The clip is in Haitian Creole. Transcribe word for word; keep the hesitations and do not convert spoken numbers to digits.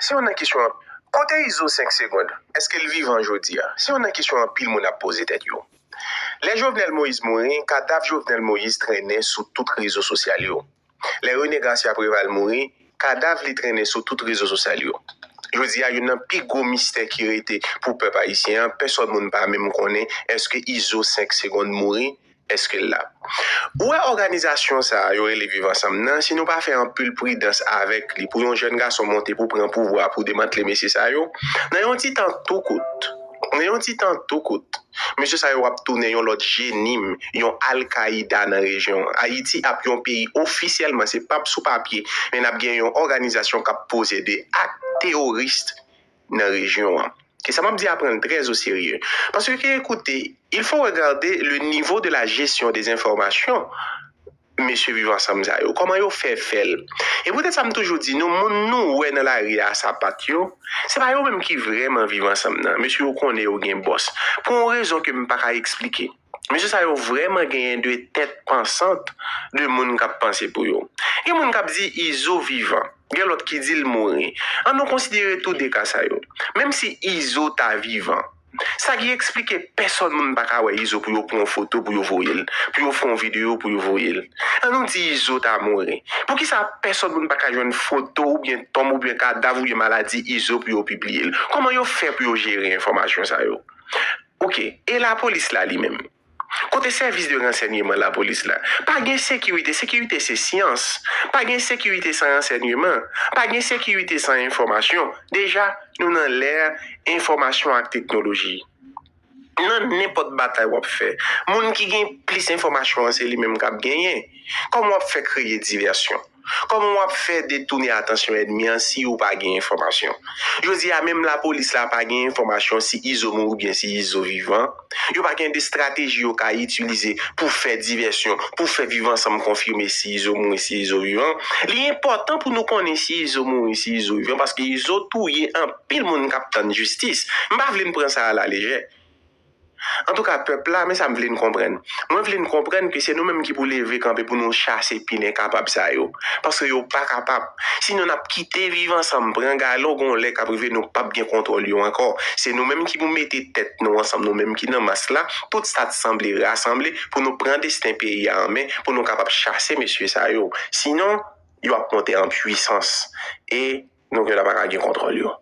Se youn nan kesyon. Kote Izo senk segonn? Èske l vivan jodi a? Se youn nan kesyon anpil moun ap poze tèt yo. Lè Jovenel Moïse mouri, kadav Jovenel Moïse trennen sou tout rezo sosyal yo. Lè René Garcia Préval mouri, kadav li trennen sou tout rezo sosyal yo. Jodi a, youn nan pi gwo mistè ki rete pou pèp ayisyen an, pèsòn moun pa menm konnen èske Izo senk segonn mouri, èske l la. Ou wè òganizasyon sa a yo rele Viv Ansanm nan, si nou pa fè anpil pridans avèk li pou yon jèn gason monte pou pran pouvwa pou demantle mesye sa yo, nan yon ti tan tou kout, nan yon ti tan tou kout, mesye sa yo ap tounen yon lòt JNIM, yon Al-Qaïda nan rejyon an. Ayiti ap yon peyi ofisyèlman, se p ap sou papye, men n ap gen yon òganizasyon k ap posede ak teworis nan rejyon an. E sa m ap di a pran l trè o serye. Paske, écoutez, il faut regarder le niveau de la gestion des informations. Mesye Viv Ansanm sa yo, kòman yo fè fè l? E poutèt sa m toujou di nou, moun nou wè nan lari a sapat yo, se pa yo menm ki vrèman Viv Ansanm nan. Mesye yo konnen yo gen bòs. Pou yon rezon ke m pa ka eksplike. Mesye sa yo vrèman genyen de tèt pansant de moun k ap panse pou yo. Gen moun k ap di Izo vivan. Gen lòt ki di l mouri. An nou konsidere tou de ka sa yo. Menm si Izo ta vivan, sa ki eksplike pèsòn moun pa ka wè Izo pou yo pran yon foto pou yo voye l, pou yo fè yon videyo pou yo voye l. An nou di Izo ta mouri. Poukisa pèsòn moun pa ka jwenn foto oubyen tonm oubyen kadav oubyen maladi Izo pou yo pibliye l? Kòman yo fè pou yo jere enfòmasyon sa yo? Oke, e lapolis la li menm? Kote sèvis de ransèyman lapolis la? Pa gen sekirite, sekirite se syans. Pa gen sekirite san ransèyman. Pa gen sekirite san enfòmasyon. Deja, nou nan lè enfòmasyon ak teknoloji. Nan nenpòt batay w ap fè, moun ki gen plis enfòmasyon an se li menm k ap genyen. Kòman w ap fè kreye divèsyon? Kòman w ap fè detounen atansyon ènmi an si ou pa gen enfòmasyon? Jodi a, menm lapolis la pa gen enfòmasyon si Izo mouri oubyen si Izo vivan. Yo pa gen de estrateji yo ka itilize pou fè divèsyon, pou fè Viv Ansanm konfime si Izo mouri, si Izo vivan. Li enpòtan pou nou konnen si Izo mouri, si Izo vivan, paske Izo touye anpil moun k ap tann jistis. M pa vle n pran sa alalejè. Antouka, pèp la, men sa m vle n konprann. Mwen vle n konprann ke se nou menm ki pou leve kanpe pou nou chase pinen kapab sa yo. Paske yo pa kapab. Sinon, n ap kite Viv Ansanm pran galon, gon lè k ap rive nou p ap gen kontwòl yo ankò. Se nou menm ki pou mete tèt nou ansanm, nou menm ki nan mas la, tout sa t sanble rasanble pou nou pran desten peyi a an men, pou nou kapab chase mesye sa yo. Sinon, yo ap monte an pwisans. E nou genlè pa ka gen kontwòl yo.